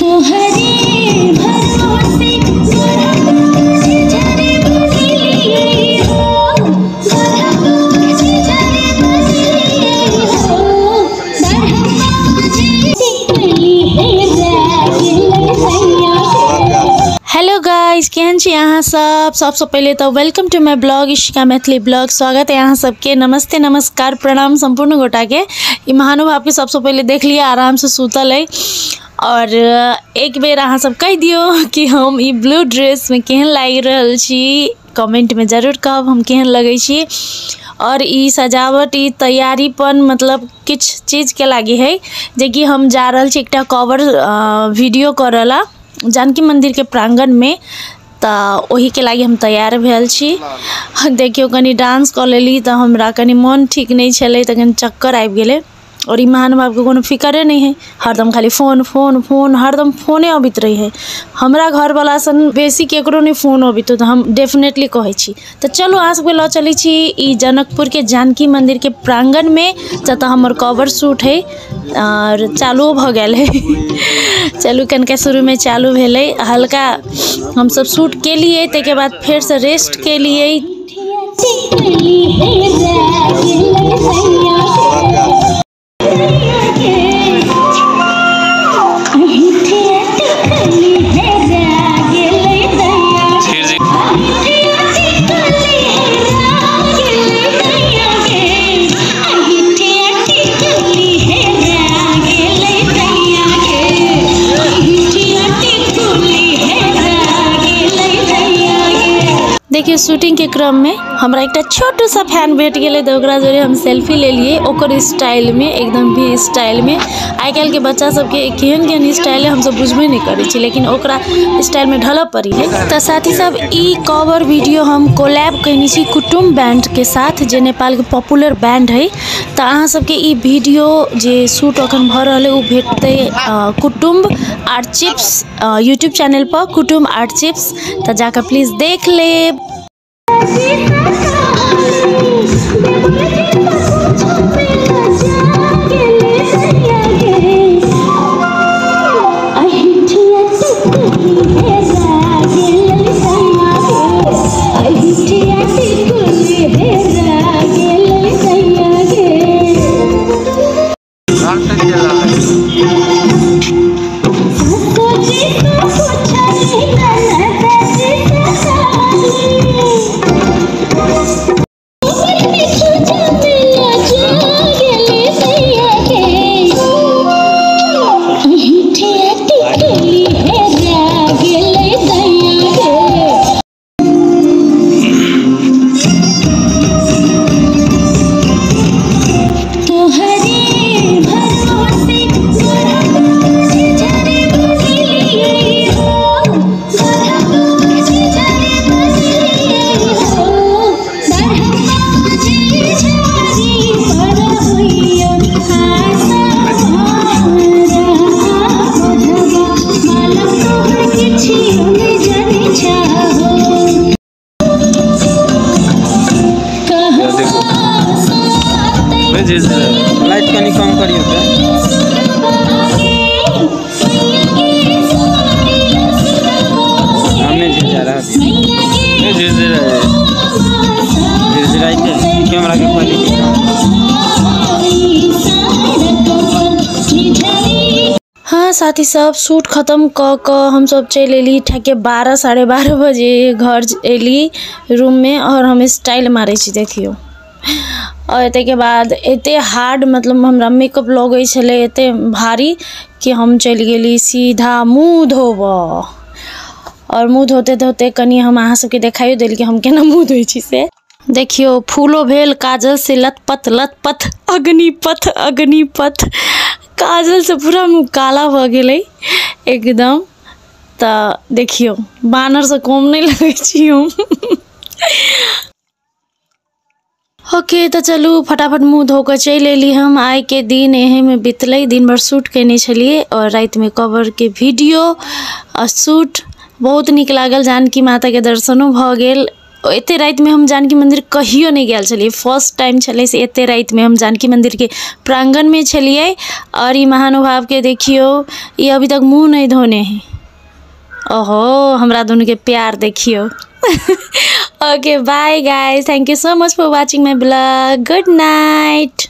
Hello guys, केहन छी अहाँ सब। सबसे पहले तो welcome to my blog Ishika Maithili blog. स्वागत है अहाँ सबके। नमस्ते, नमस्कार, प्रणाम संपूर्ण गोटा के। ई महानुभाव के सबसे पहले देख लिया, आराम से सुतल है। और एक बेर अहाँ सब कह दियो कि हम ई ब्लू ड्रेस में केहन लागि रहल छी, कमेंट में जरूर कहब हम केहन लगै छी। और ई सजावट, ई तैयारीपन मतलब किछु चीज़के लागी है जेकि हम जा रहल छी एकटा कवर वीडियो करला जानकी मंदिर के प्रांगण में, तऽ ओहिके लागि हम तैयार भेल छी। देखियौ कनि डांस कऽ लेली तऽ हमरा कनि मन ठीक नहि छलै, तऽ कनि चक्कर आबि गेलै। और ई महानुभावके कोनो फिकरे नहि है, हरदम खाली फोन फोन फोन, हरदम फोने अबैत रहै है। हमरा घरवला सन बेसी केकरो नहि फोन अबितो, तऽ हम डेफिनेटली कहै छी। तऽ चलू अहाँ सबके लऽ चलै छी ई जनकपुरके जानकी मंदिरके प्रांगणमे, जतऽ हमर कवर शूट है और चालुओ भऽ गेल है। चलू कनिका शुरूमे चालू भेलै, हल्का हमसब शूट केलियै, ताहिके बाद फेरसँ रेस्ट केलियै। देखिए शूटिंग के क्रम में हमरा एकटा छोटू सा फैन भेट गेलै, तऽ ओकरा जोरे हम सेल्फी लेलियै ओकर स्टाइल में, एकदम भी स्टाइल में। आइ काल्हि के बच्चा सबके केहन केहन स्टाइल है हमसब बुझबे नहि करै छी, लेकिन ओकरा स्टाइल में ढलऽ पड़ी है। तऽ साथी सब ई कवर वीडियो हम कोलैब कयने छी कुटुम्ब बैंड के साथ, जे नेपाल के पॉपुलर बैंड है। तऽ अहाँ सबके ई वीडियो जे शूट अखन भऽ रहल है ओ भेटतै कुटुम्ब आर्ट चिप्स यूट्यूब चैनल पर, कुटुम्ब आर्ट चिप्स, तऽ जाकऽ प्लीज देख लेब। लाइट कनी कम करियो त सामने झिझा रहा है, झिझिराइते कैमरा के क्वालिटी। हाँ साथी सब शूट खत्म कऽ कऽ हमसब चलि एली ठके 12 साढ़े 12 बजे घर एली रूम में, और हम स्टाइल मारै छी देखियो। और ताहिके बाद एते हार्ड मतलब हमरा मेकअप लगै छलै एते भारी कि हम चलि गेली सीधा मुँह धोबऽ। और मुँह धोते धोते कनि हम अहाँ सबके देखाइयो देली कि हम केना मुँह धोइ छी से। देखियो फूलो भेल काजल से लथपथ लथपथ, अग्निपथ अग्निपथ, काजल से पूरा मुँह काला भऽ गेलै एकदम। तऽ देखियो बानर से कम नहि लगै छी हम। ओके तऽ चलू फटाफट मुँह धो कऽ चलि एली हम। आइ के दिन एहेमे बितलै, दिन भरि शूट कयने छलियै और रातिमे कवरके वीडियो आ शूट बहुत नीक लागल। जानकी माताके दर्शनो भऽ गेल। एते रातिमे हम जानकी मन्दिर कहियो नहि गेल छलियै। फर्स्ट टाइम छलै से एते रातिमे हम जानकी मन्दिरके प्राङ्गणमे छलियै। और ई महानुभावके देखियौ, ई अभी तक मुँह नहि धोने है। ओहो, हमरा दुनूके प्यार देखियौ। Okay, bye guys, thank you so much for watching my blog. Good night.